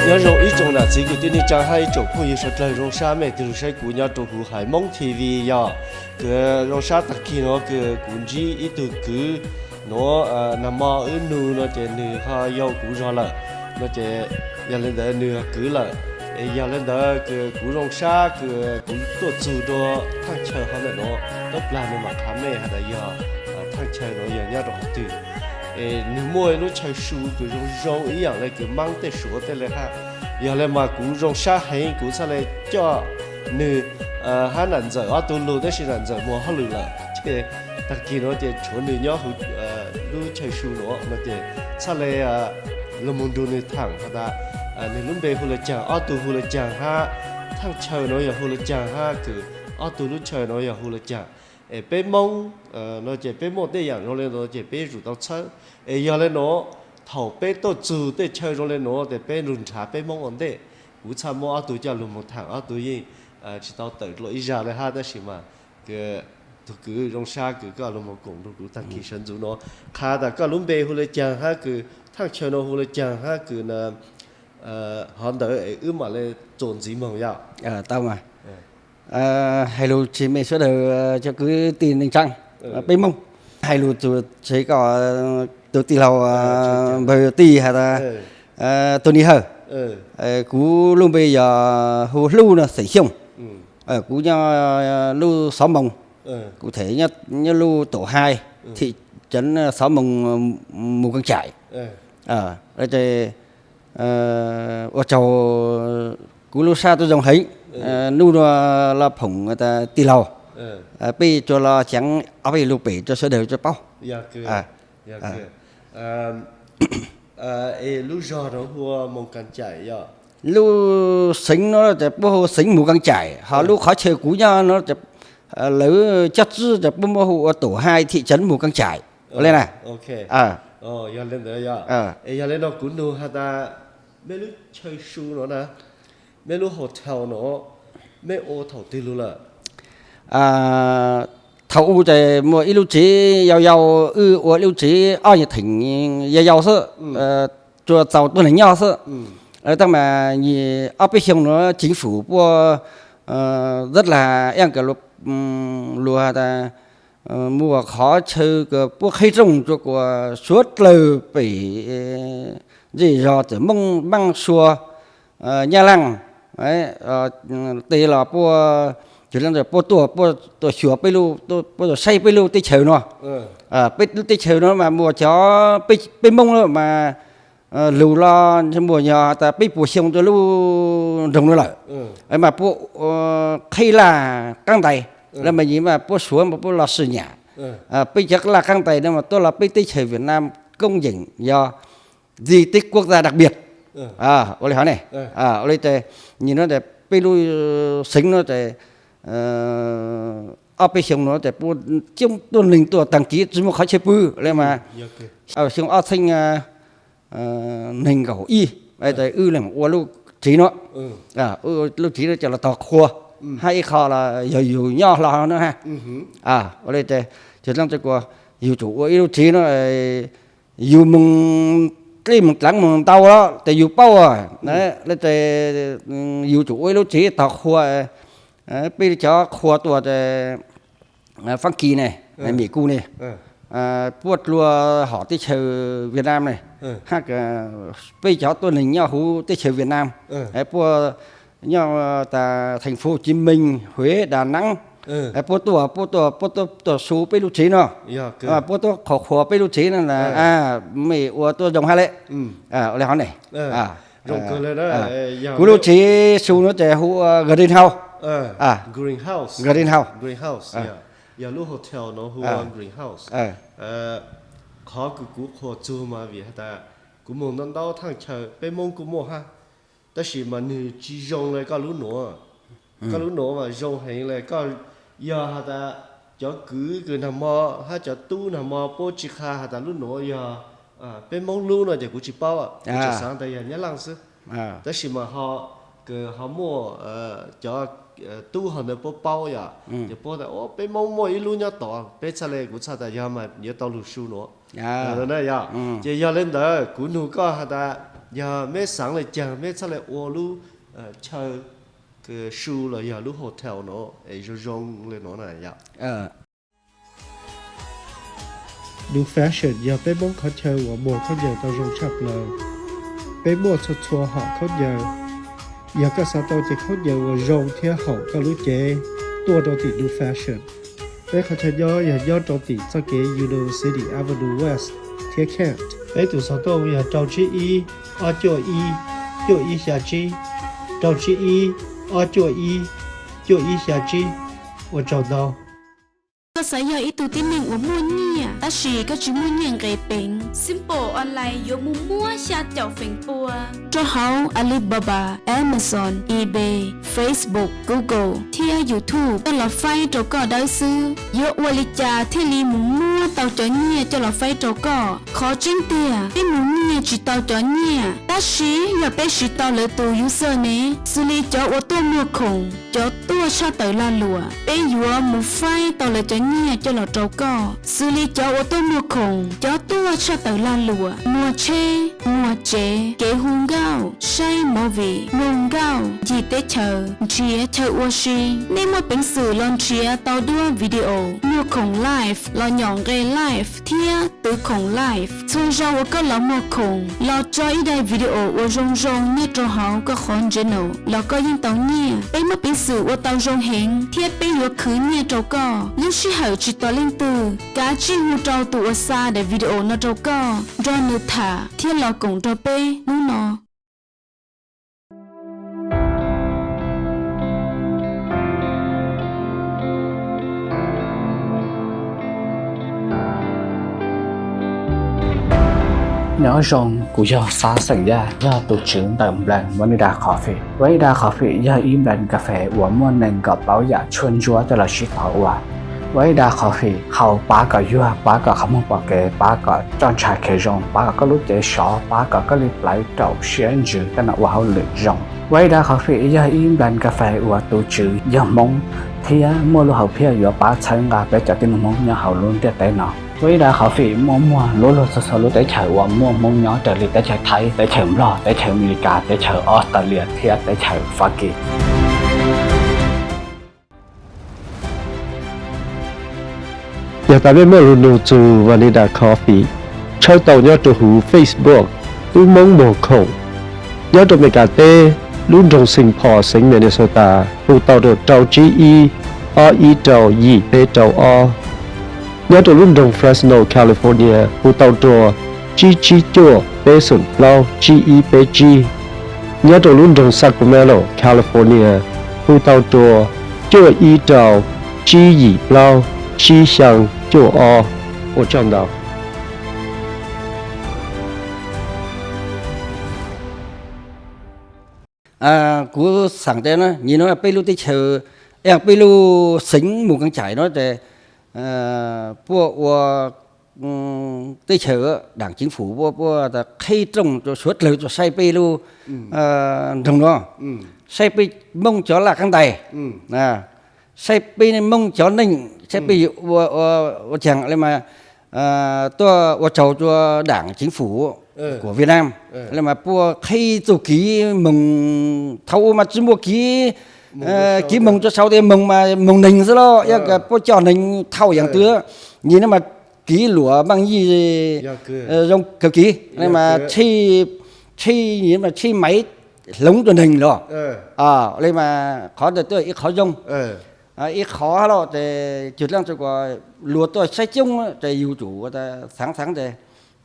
Nyob zoo ib tsoom nam txiv kwv tij neej tsaa hab ib tsoom phooj ywg suav dlawg, zoo sab mej tug lug saib kuv nyob rua huv Haiv Moob T V yog. Kws zoo sab taag kig nuav kws kuv ntsib ib tug kwv nuav, nag mo wb nug no ces nwg ho yau kuv zog lawm no ces yog le ntawd nwg kwv lawm. Es yog le ntawd kws kuv zoo sab kws kuv tuaj txug rua thaaj chaw hov ntawm nuav, tub plag nwg mam qha mej has tas yog thaaj chaw nuav yog nyob rua qhov twg. Es nwg muaj ib lub chaw su kws zoo zoo ib yaam le kws maab tej suav tej le hab. Yog le mas kuv zoo sab heev, kuv txhaj le coj nwg hab nam ntxawm ob tug lug, tab sis nam ntxawm moog hauj lwm lawm ces taag kig nuav ces tshuav nwg nyob huv lub chaw su nuav no ces txhaj le lug moog nrug nwg thaam has tas nwg lub npe hu le caag, ob tug hu le caag hab thaaj chaw nuav yog hu le caag hab kws ob tug lub chaw nuav yog hu le caag. Es peb Moob no ces peb muaj tej yaam zoo le nuav ces peb yuav tsum tau txhawb. Es yog le nuav, thaum peb tuaj txug tej chaw zoo le nuav ces peb lug nrhav peb Moob ua ntej. Kuv txhaj muab ob tug coj lug moog thaam, ob tug yeej tsis tau tawm dlua ib zag le hab, tab sis mas tug kwv zoo sab kws koj lug moog koom nrug kuv taag kig sawv ntxuv nuav, qha tas koj lub npe hu le caag hab kws thaaj chaw nuav hu le caag hab kws hov ntawd es wb mam le txuas ntxiv moog yom. Hais lug tseg mej suav dlawg cov kwv tij neej tsaa, peb Moob, hais lug tseg koj tug tij laug npawg tij has tas tug ni hawm. Kuv lub npe yog hu Hlub no, xeem Xyooj. Kuv nyob lub Xov Moos, kuv them nyob lub Tauv Hais, thim ceev Xov Moos, Mus Kaas Caim. Ua tsaug, kuv lub sab tuaj zoo heev, nub nuav los phoom tas tij laug, peb tsuas los xaav ob peb lug pem rua suav dlawg tsuas paub. Lub zog nuav hu Mus Kaas Caim yog? Lub xeev nuav ces puab hu xeev Mus Kaas Caim, ho lub qhov chaw kuv nyob nuav ces lawv cov tswv ces puab muab hu ua Tauv Hais, thim ceev Mus Kaas Caim ua le na. Yog le ntawd yog, es yog le nuav kuv nug has tas mej lub chaw su nuav na, mej lub hotel nuav, mej ua thaum twg lug lawm? Thaum u ces muaj ib lub tsev yau yau, wb ua ib lub tsev ob nyuas theem yau yau xwb, tsuas txaus tuab neeg nyob xwb. Tab mas ob peb xyoo nuav chính phủ puab rất là ib yam kws luag has tas muaj qhov chaw kws puab qheb rooj rua kuas suav dlawg pem zej zog txawm Moob, Mab, Sua, Nyab Laaj tej los puab, puab tuaj, puab tuaj xyuas peb lub, puab tuaj saib peb lub teb chaws nuav. Peb lub teb chaws nuav mas muaj cov, peb Moob mas lug los muaj yog tas peb puas xyoo rua lub nroog nuav lawm, mas puab qheb laj qaab ntais, los mas yim mas puab suav mas puab los sim nyam. Peb cov laj qaab ntais no mas tuaj los peb teb chaws Việt Nam công nhận yog di tích quốc gia đặc biệt. Ua li hov ne, ua li ces nyias nuav ces peb lub xeev nuav ces ob peb xyoo nuav ces puab coob tuab neeg tuaj taag kiv tsi muaj qhov chaw pw le mas xyoo ob txheeb neeg nkaum ib, wb leeg ua lub tsev nuav, lub tsev nuav ces los tog qhua, hab ib qho los yog yug nyob hlo nuav hab. Ua li ces, ces dlaab tsi kuas yug tsum ua ib lub tsev nuav, yug moog dleb moog dlaav moog ntau los ces yug paub le ces yug tsum ua ib lub tsev tog qhua. Peb cov qhua tuaj ces Fab Kis ne, Mim Kus ne, puab dlua hom teb chaws Việt Nam ne, hab peb cov tuab neeg nyob huv teb chaws Việt Nam, puab nyob tas thành phố Hồ Chí Minh, Huế, Đà Nẵng, puab tuaj, puab tuaj, puab tuaj, tuaj su peb lub tsev no, puab tuaj qhuas qhuas peb lub tsev no, mej ua tuaj zoo hab le. Ua li hov ne, kuv lub tsev su nuav ces hu ua greenhouse. Greenhouse, greenhouse, yog lub hotel nuav hu ua greenhouse. Qhov kws kuv qhuas txug mas vim has tas kuv moog ntau ntau thaaj chaw, peb Moob kuj muaj hab, tab sis mas nwg tsi zoo le koj lub nuav. Koj lub nuav mas zoo heev le. Koj yog has tas cov kwv kws nag mo hab cov tub nag mo puab tsi qha has tas lub nuav yog peb Moob lub no ces kuv tsi paub, kuv tsuas xaav tas yog Nyab Laaj xwb. Tab sis mas ho, kws ho muaj cov tub hov ntawd puab paub yom, ces puab tas peb Moob muaj ib lub nyob tod, peb txhaj le, kuv txhaj tas yog mas yuav tau lug su nuav. Yog, ces yog le ntawd kuv nug koj has tas Yog meb xaav le caag meb txhaj le ua lub chaw su los yog lub hotel no es zoo zoo le no na yom. New Fashion yog peb Moob qhov chaw uas muag khaub ncaws tau zoo tshaj plaws. Peb muaj txhua txhua hom khaub ncaws. Yog koj xav tau cev khaub ncaws uas zoo thiab haum koj lub cev, tuaj rau tim New Fashion. Peb qhov chaw nyob yog nyob rau tim txoj kev University Avenue West thiab Kent. Peb tus xov tooj yog rau tsib ib, ob cuaj ib, cuaj ib xya tsib, rau tsib ib, ob cuaj ib, cuaj ib xya tsib. Ua tsaug ntau. Koj xav yog ib tug tib neeg uas muaj nyiaj tab sis koj tsis muaj nyiaj nqis peev? Simple Online yuav mus muab xya caum feem pua rau hauv Alibaba, Amazon, eBay, Facebook, Google thiab YouTube coj los faib rau koj dawb xwb. Yuav ua li cas thiaj li mus muab tau cov nyiaj coj los faib rau koj? Qhov tseeb tiag, peb mus nyiag tsis tau cov nyiaj, tab sis yog peb siv tau lawv tus user ne, xws li cov uas tuaj muag khoom, cov tuaj tshaj tawm lag luam, peb yuav mus faib tau lawv cov nyiaj coj los rau koj. Xws li cov uas tuaj muag khoom, cov tuaj tshaj tawm lag luam, muag tsheb, muag tsev, kev hu nkauj, saib movie, mloog nkauj, ncig teb chaws, nrhiav chaw ua si. Nej muaj peev xwm los nrhiav tau duab video, muag khoom live, los nyom nqe live thiab twv khoom live. Txhua zaus uas koj los muag khoom, los tso ib daim video uas zoo zoo nyob rau hauv koj qhov channel los koj yeej tau nyiaj. Peb muaj peev xwm ua tau zoo heev thiab peb yuav khwv nyiaj rau koj. Lub sij hawm tsis tos leej twg, kav tsij hu rau tus uas xa daim video no rau koj, nrog nws tham thiab los koom nrog peb hnub no. Nyob zoo, kuv yog Xab Xeem Yaj, yog tus tswv ntawm brand Vanida Coffee. Vanida Coffee yog ib brand kas fes uas muaj nees nkaum plaub yam tshuaj ntsuab coj los sib tov ua. Vanida Coffee haus pab kom yuag, pab kom qhov muag pom kev, pab kom roj ntsha khiav zoo, pab kom koj lub cev sov, pab kom koj li plawv raum siab ntsws coj los ua hauj lwm zoo. Vanida Coffee yog ib brand kas fes uas tus tswv yog Hmoob thiab muaj lub hauv phiaj yuav pab txhawb nqa peb cov tib neeg Hmoob nyob hauv lub ntiaj teb no. Vanida Coffee muaj muag lub lug txhua txhua lub teb chaws uas muaj Hmoob nyob raws li teb chaws Thaib, teb chaws Nplog, teb chaws Amelikas, teb chaws Australia thiab teb chaws Fab Kis. Yog tas mej muaj lug nug txug Vanida Coffee, tshawb tau nyob rua huv Facebook Tub Moob Muag Khoom. Nyob rua Amelikas teb, lub nroog Saint Paul, xeev Minnesota, hu tau rua rau tsib ib, ob ib rau, yim peb rau ob. Nyob rua lub nroog Fresno, California, hu tau rua tsib tsib cuaj, peb xoom plaub, tsib ib peb tsib. Nyob rua lub nroog Sacramento, California, hu tau rua cuaj ib rau, tsib yim plaub, tsib xyaa cuaj ob. Ua tsaug ntau. Kuv xaam tes na, nyim no peb lub teb chaws, peb lub xeev Mus Kaas Caim no tes, puab ua teb chaws đảng chính phủ puab, puab qhib rooj rua suav dlawg rua saib peb lub nroog no, saib peb Moob cov laj qaab ntais, saib peb Moob cov neej, saib peb ua caag le mas tuaj ua tsaug rua đảng chính phủ của Việt Nam le mas puab qhib txuj kiv moog, thaum ub mas tsi muaj kiv, kiv moog rua sau tes moog mas moog neeg xwb los yog puab coj neeg thauj yaam twg, nyim no mas kiv luam maaj yij zoo kawg kiv le mas tsheb, nyim no mas tsheb maiv hloov rua neeg los le mas qhov ntawd twb ib qhov zoo. Ib qhov los tes cwg dlaab tsi kuas luag tuaj saib coob tes yug tsum xaav xaav tes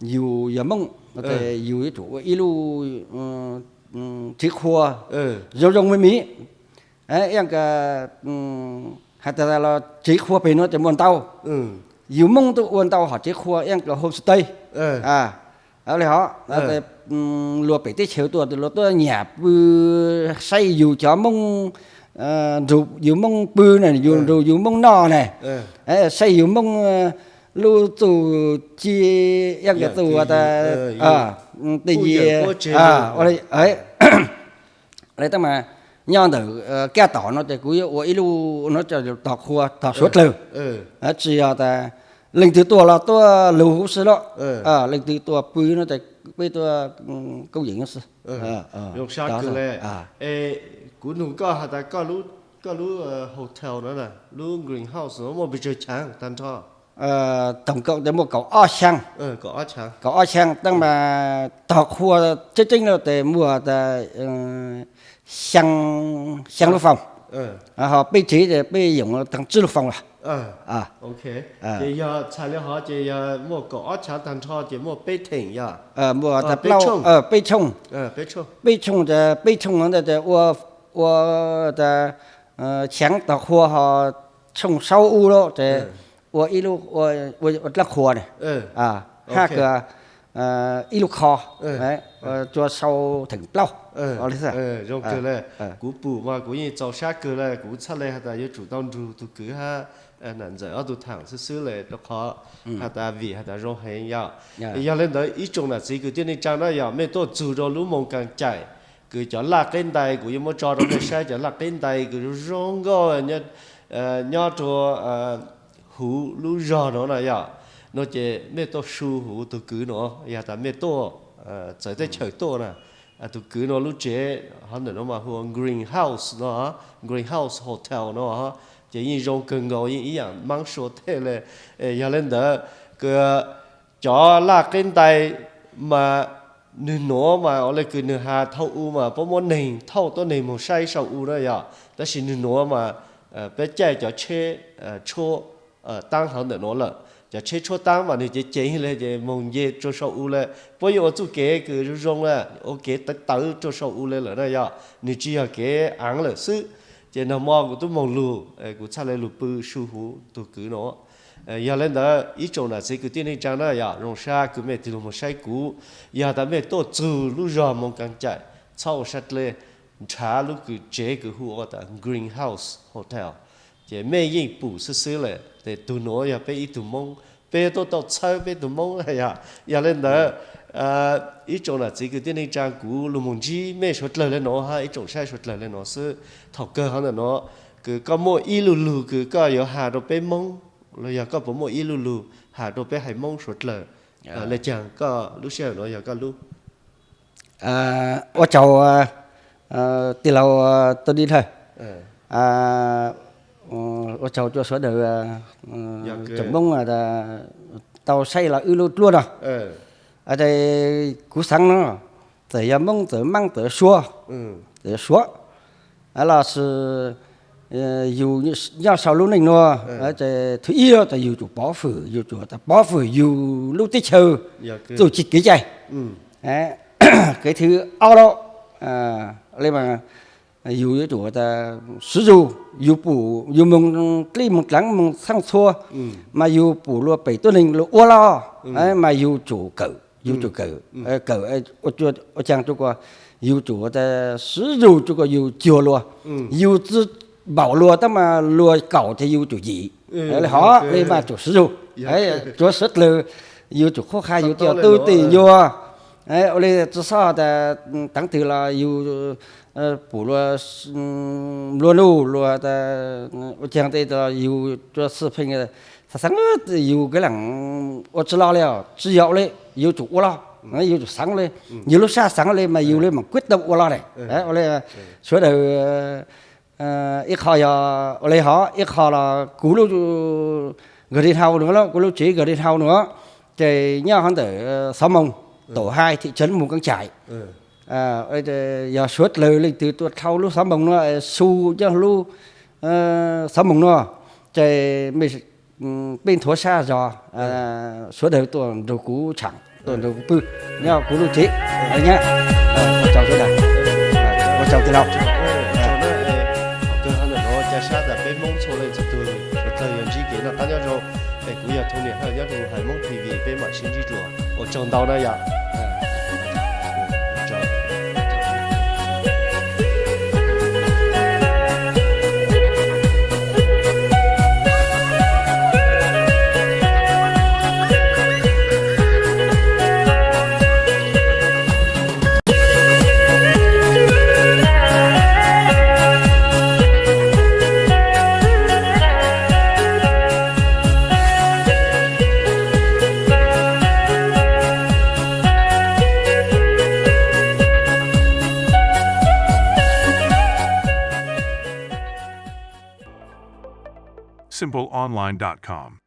yug yog Moob tes yug yuav tsum ua ib lub tsev qhua zoo zoo me me. Ib yam has tas los tsev qhua peg no tes muaj ntau, yug Moob tuaj ua ntau hom tsev qhua ib yam los homestay le hov. Luag pem teb chaws tuaj tes luag tuaj nyam pw, saib yug cov Moob, nrug yug Moob pw na, yug nrug yug Moob noj na, saib yug Moob lub txuj ci, ib yam txuj ua tas tej yam le tab mas nyob ntawm kaj tom no tes kuv yuav ua ib lub no coj tog qhua tog suav dlawg, tsi yog tas Leej twg tuaj los tuaj lug huv si lawm. Leej twg tuaj pw no ces peb tuaj koob yeem huv si. Zoo sab kawg le. Es kuv nug koj has tas koj lub hotel no, lub greenhouse no muaj pes tsawg chaav tag nrho? Toom koo ces muaj kaum ob xyaa. Kaum ob xyaa tab mas tog qhua tseeb tseeb no ces muaj tas xyaa lub foos, ho peb tsev ces peb yoom tag tsib lub foos lawm. Ces yog txhais li hov ces yog muaj kaum ob xyaa tag nrho ces muaj peb theem yog? Muaj tas plaub, peb tshooj. Peb tshooj, peb tshooj ntawd ces ua, ua tas xyaa tog qhua ho tshooj saub ub lawm ces ua ib lub, ua dlaab qhua ne, hab kws ib lub kho, tsuas sau theem plaub. Zoo kawg le. Kuv pum mas kuv yeej txaus sab kawg le, kuv txhaj le has tas yuav tsum tau nrug tug kwv hab nam ntxawm ob tug thaam xwb xwb le rau qhov has tas vim has tas zoo heev yom. Yog le ntawd ib tsoom nam txiv kwv tij neej tsaa na yog mej tuaj txug rau lub Moos Kaas Caim kws cov laj qeb ntais, kuv yuav muab tso rau mej saib cov laj qeb ntais kws zoo zoo nkauj nyob rua huv lub zog no na yom. No ces mej tuaj su huv tug kwv no, yog tas mej tuaj txawv teb chaws tuaj na, tug kwv no lub tsev hov ntawm no mas hu ua Greenhouse no, Greenhouse Hotel no, ces yeej zoo kawg nkaus, yeej ib yaam maab sua tej le. Yog le ntawd kws cov laj qeb ntais mas nwg nuav mas ua le kws nwg has thaum u mas puab muab neeg thauj tuab neeg moog saib sau u na yom, tab sis nwg nuav mas peb caij cov tsheb tshuab taab hov ntawm nuav lawm. Cov tsheb tshuab taab mas nwg cev ceev le ces moog nce rua sau u le. Puab yeej ua txuj kev kws zoo zoo le, ua kev tawv tawv rua sau u le lawm na yom, nwg tsi yog kev aav lawm xwb. Ces nag mo kuv tub moog lug, kuv txhaj le lug pw su huv tug kwv no. Yog le ntawd ib tsoom nam txiv kwv tij neej tsaa na yom, zoo sab kws mej tig lug moog saib kuv. Yog tas mej tuaj txug lub zog Moos Kaas Caim, txhob ua sab dlej, nrhav lub kws tsev kws hu ua tas Greenhouse Hotel, ces mej yeej pum xwb xwb lawm tes tug nuav yog peb ib tug Moob, peb tuaj tau txhawb peb tug Moob yom. Yog le ntawd ib tsoom nam txiv kwv tij neej tsaa, kuv lug moog ntsib mej suav dlawg le nuav hab ib tsoom saib suav dlawg le nuav xwb. Thaum kawg hov ntawm nuav kws koj muaj ib lu lug kws koj yuav has rua peb Moob, los yog koj puas muaj ib lu lug has rua peb haiv Moob suav dlawg? Le caag koj lub sij hawm nuav yog koj lub. Ua tsaug tij laug Tony Thawj, ua tsaug rua suav dlawg tsoom Moob tau saib los wb lub dluab no. Kuv xaav no, txawm yog Moob txawm Maab txawm Suav, txawm yog Suav los sis yug nyob sau lub neej nuav, thwv ib ces yug tsum pov fwm, yug tsum tas pov fwm yug lub teb chaws txuj ci kev cai. Kev thwv ob lawm, le mas yug yuav tsum tas siv zug, yug pum yug moog dlib moog dlaav moog txhaaj txhua, mas yug pum luag pem tuab neeg luag ua loj, mas yug tsum kawm, yug tsum kawm, kawm ua caag rua kuas yug tsum tas siv zug rua kuas yug cuag luag, yug tsi npaum luag tab mas luag kaum ces yug tsum yim. Le hov le mas tsum siv zug. Tsuav suav dlawg yug tsum qhuab qha yug tej tub tej nyuag, ua le tsi xob tas taav twg los yug pum luag, luag nuj luag ua caag tej yug rua xwb pheej xaav xaav yug kev leej ua tsi loj le, tsi yog le, yug tsum ua loj, yug tsum xaav le, yug lub sab xaav le mas yug le mam kuj tau ua loj le. Ua le suav dlawg ib qho yog ua le hov, ib qho los kuv lub greenhouse nuav, kuv lub tsev greenhouse nuav, ces nyob hov ntawm xov moos Tổ hai, thị trấn Mù Cang Chải. Yog suav dlawg leej twg tuaj dhau lub xov moos nuav, su nyob lub xov moos nuav, ces peb nthuav sab zog, suav dlawg tuaj nrug kuv tshaam, tuaj nrug kuv pw nyob kuv lub tsev. Ua tsaug sawv daws, ua tsaug tij laug. Kawg hov ntawm nuav ca sab tas peb Moob txhua leej txhua tug suav dlawg yog ntsib kev noj qab nyob zoo. Es kuv yog Thoob Niam Hawj nyob rua haiv Moob T V, peb mam sib ntsib dlua. Ua tsaug ntau na yom. Simple Online dot com.